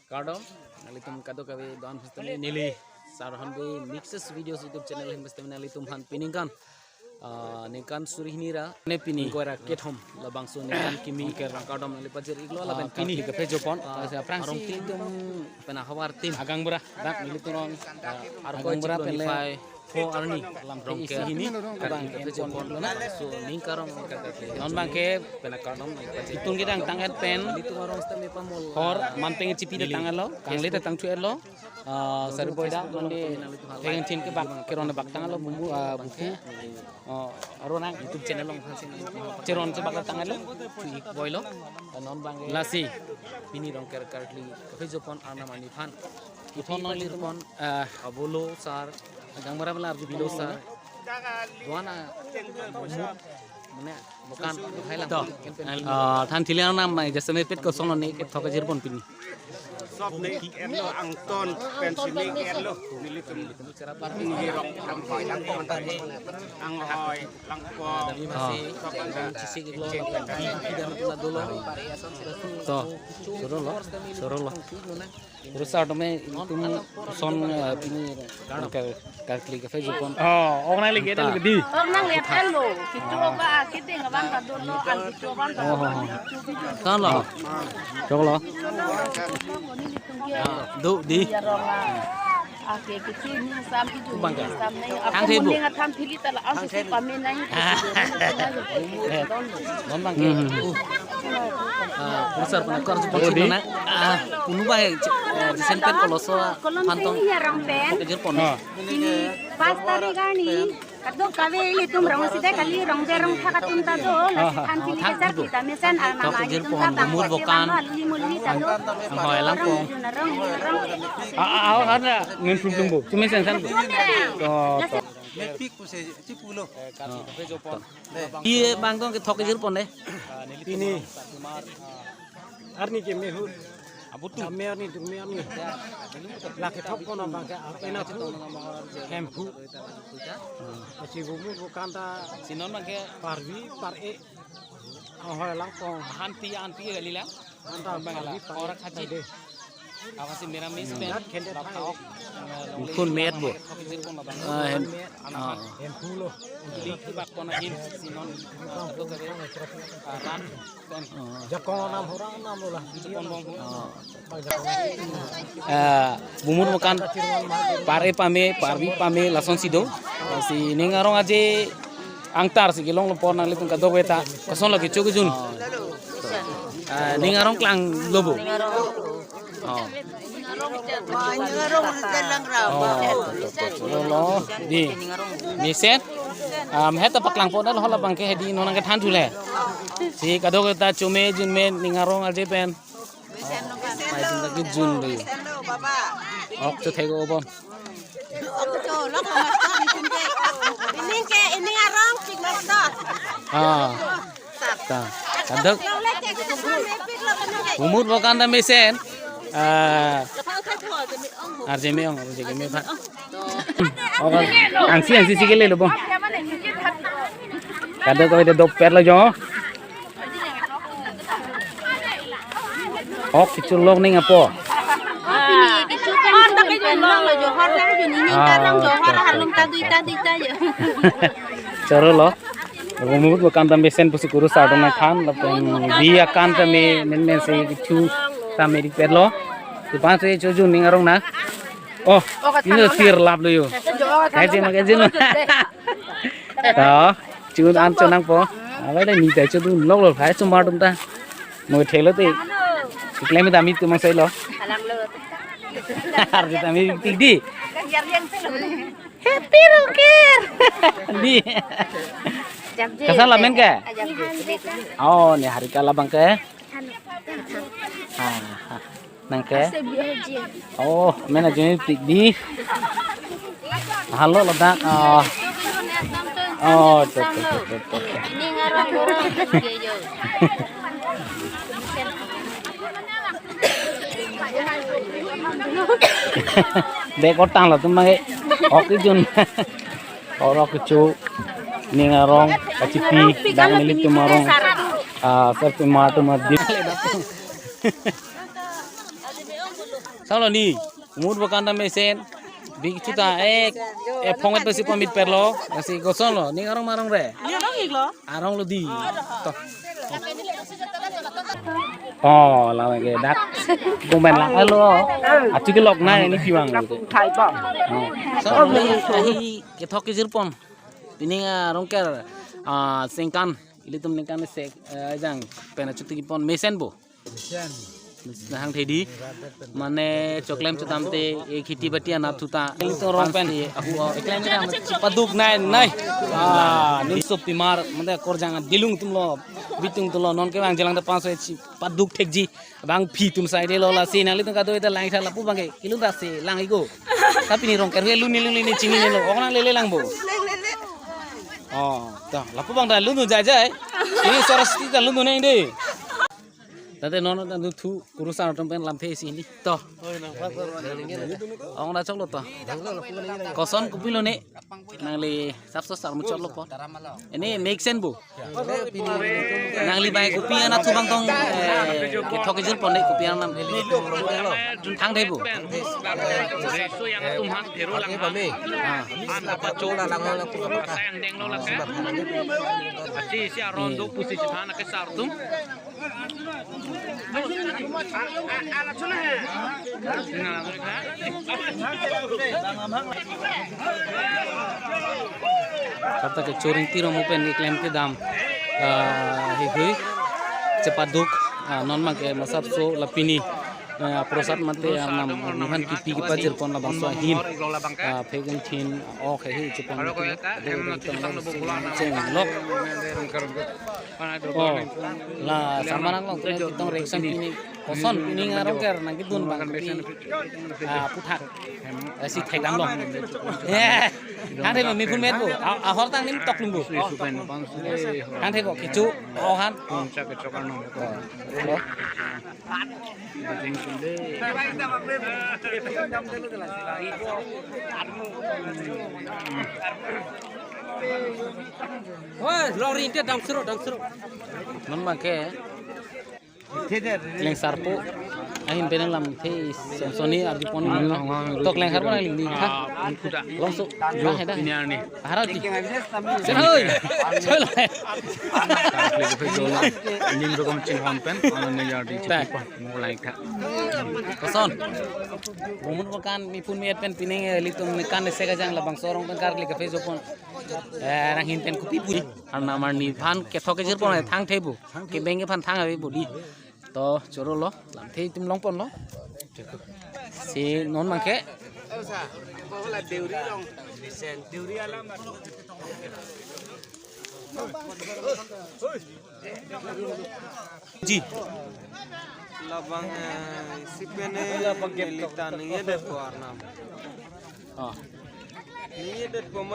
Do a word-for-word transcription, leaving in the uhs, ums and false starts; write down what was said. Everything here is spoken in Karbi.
Kardom, nanglitum kadokave don hostami neli Sarhan Bey Mixes Videos YouTube channel ahin hostami nanglitum aphan pini ningkan, ah, ningkan suri hini ra ne pini ingkoi ra kethom labangso ningkan kimi kardom nangli pajir-iklo. Ah, lapen pini karkli kapejopon, ah, ah, aphrangsi arong team atum pen ahavar team agangbura dak nelitum rong, ah, Arkoi agangbura chiklo pen le nifai pho arni lamthe isi hini abang karkli kapejopon. So ningkan arong karkli non abangke pen akardom nangli pajir-iklo. Itum kedang tang-et pen nelitum arong sitame pamol hor manpeng chipi ta tang-etlo, kangli ta tangthu-etlo. Ah, sari boy da mandi thengthin kebak keron bak tanglo bumu, ah, buku. Oh, arunang YouTube channel along aphansi cheron chebak tanglo. Thu-ik boylo. Non abangke lasi pini rong kar karkli kapejopon arnam arni aphan. Puthot non lirpon, ah, Abolo sir, agangbura mela arju Bilo sir. Duan a mane bukan hai lang. To. Ken pen. Ah, than thili arnam mai jasemet pet kosonlo ne kethok kejirpon pini. Sop ne ki-etlo, angton pensi ne ki-etlo. Nelitum neli rong anghoi langpong ta ne. Anghoi langpong. Ah. Sop anta. To, surolo, surolo. Kurusar tame itum son, eh, pini kar karkli kapejopon. Oh, ong nangli ke ta. Di. Ong nangli ke lo. Kicho ba, kiding abang ta dolo, ang kicho abang ta. Oh, oh, oh. Kan lo. Choklo. Do di. Ake kicho ni sam kicho ni sam nai. Ang aku thebo. Muning atham phili ta la, ang sisi pame nai. Eh, non abangke. Hmm. Uh. Ah, kurusar pun akor si. Oh, di. Pon na. Ah, punu ba, eh, jisen pen koloso. Kolom pantong. Sini ya rong pen. Kejirpon. Ah. Ini pas tari gani. Kadokave ilitum rong sida kali rong berong thak atum ta do, lasi than thili kejar kita mesen arnam arni atum ta bang bumur bokan. Luli muli ta do. Anghoi langpong. Rong, rong, rong. Ah, ah, ah, karna ngun tum tum bo. Cuma sen san bo. To, to. Mepik pusi chipulo. Iye bang tong kethok kejirpon de. Pini. Arni keme ahut. Abutu. Dame arni, dumi arni. La kethokpon abangke, ah, ena phu. Hemphu. Lasi bumur bokan ta. Si non abangke. Parvi, par-e. Anghoi langpong. Ahan pi, ahan pi kali lang. Anta bang parvi, par-e. Ora khaji. Tade. Apa si meramis pen? Dak kende la thai. Thok. Kun met bo. Kethok kejirpon abang. Ah, hem. Anak. Ah. Hemphu lo. Li kebakpon ahin si non. Satu kali. Ah, ran. Jakong nam hurang nam lo la. Jakong bong. Ah. Ah, bumur bokan par-e pame, parvi pame lasonsi do. Si ning arong aje angtar si kelonglo apor nanglitum kadokave ta. Kosonlo kecho kejun. Ah, ning arong klanglo bo. Oh. Oh, to, to, to, to, lo, lo. Di. Mesen. Ah, het ta paklangpon lo, hala abangke hedi non nangkethan thu le. Si kadokave ta chome junme ning arong aje pen. Pai jun ta kejun do. Ok, chethek-o bon. Ining ke, ining arong pik master. Ah. Ta. Kadok. Bumur bokan ta mesen. Ah. Arje me-ong, arje me-ong. Oh, angsi, angsi si kele lo bo. Kadokave ta dopet lo jo. Ok, kecho lok ning apo. Oh, pini kecho kan hor ta kecho lok lo jo, hor ta kecho ni, ni karang jo, hor ta harlum ta dui ta dui ta jo. Choro lo. Bumur bokan ta mesen pusi kurusar dong nangthan, lapen bi akan tame menmen si kecho tame dipet lo. Tupan si chojun ning arong na. Oh, ini tir lap lo yo. Kaji ma kaji ma. Ta, chun an chun nangpo. Abai le ni ta chun lok lo phai chumar dum ta. Mo thelo te. Klem ta mi tu mang sai lo. Alang lo. Har ta mi tik di. Happy Rocker. Di. Jam je. Kasar lamen ke? Jam je. Oh, ne hari kala abangke. Ha, ha. Nangke? Oh, mena jeni tik di. Halo ladak. Oh. Oh, to, to, to. Dek otang lo tum mage. Ok kejun. Oro kecho ning arong kachipi dak nelitum arong. Ah, sir pemar tum adit. Salo ni, umut bokan ta mesen. Bik chuta ek, ephong et pasi pamit perlo, kasi koson lo, ning arong marong re. Ini arong iklo. Arong lo di. To. Oh, la ke dak. Bumen la alo. Achu ke lok na ini piwang lo. Thai pa. Oh. So, ahi kethok kejir pon. Pining arong ker, ah, sengkan. Ilitum ningkan sek, eh, jang pen achuti pon mesen bo. Nahang thedi. Mane choklem chutam te, eh, kheti bati anat thuta. Ilitum rong pen. Ahu, oh, eklem na paduk nai nai. Ah, ning sop pimar mane korjang dilung atum lo. Bitung atum lo non ke bang jelang depan so paduk thekji. Bang phi atum sai de lo lasi nanglitum kadokave ta lang tha lapu bang ke. Ilun ta se lang igo. Tapi ni rong kerhe lun ni lun ni chini ni lo. Ong nang lele lang bo. Oh, ta lapu bang ta lun jai jai. Ini Soroswati ta lun neng de. Tate non ta thu kurusar atum pen lamthe isi ni. To. Ong ra choklo to. Koson kopilo ne. Nangli sapso sar muchot lo po. Ini mesen bo. Nangli bai kopi anat thu bang tong, eh, kethok kejir pon de kopi anam. Thang thei bo. Ah. Kata ke churing tiro mo pen iklem kedam. Ah, hui hui. Chepaduk, ah, non bang ke masap so lapini. Ah, prosad mate, ah, nam, ah, nihan kipi kepajir pon labangso ahin. Ah, phegin thin, ok, he, he, chepon. Cheng lok. Oh, la, sama nang long, tong reaction pini. Koson, pini arong ker, nang kidun bang, pini, ah, puthak. Eh, si thek dam long. Eh, thang thek mi phun met bo. A, ahor tang nim tok lung bo. Thang thek ko, kecho, oh, han. Oh. Oi, lori inte dam sero, dam sero. Non bang ke. Klengsarpo. Ahin pen lamthe Samsoni abdi pon. Tok klengsarpo nang lingdi tha. Longso. Jo, ini ani. Harati. Sen oi. Chalo. Nim rokom chinghon pen, ano ne yardi. Mo lang tha. Koson. Bumun bokan mi phun mi et pen pining, eh, ilitum nekan ese kejang labangso arong pen karkli kafe jopon. Eh, nanghin pen kopi puri. Arnam arni aphan kethok kejir pon thang thei bo. Kebeng aphan thang ave bo di. To choro lo, lamthe itum long pon lo. Si non bang ke. Ji. Labang, eh, si pen, eh, nelitan ni ye det po arnam. Oh. Ni ye det po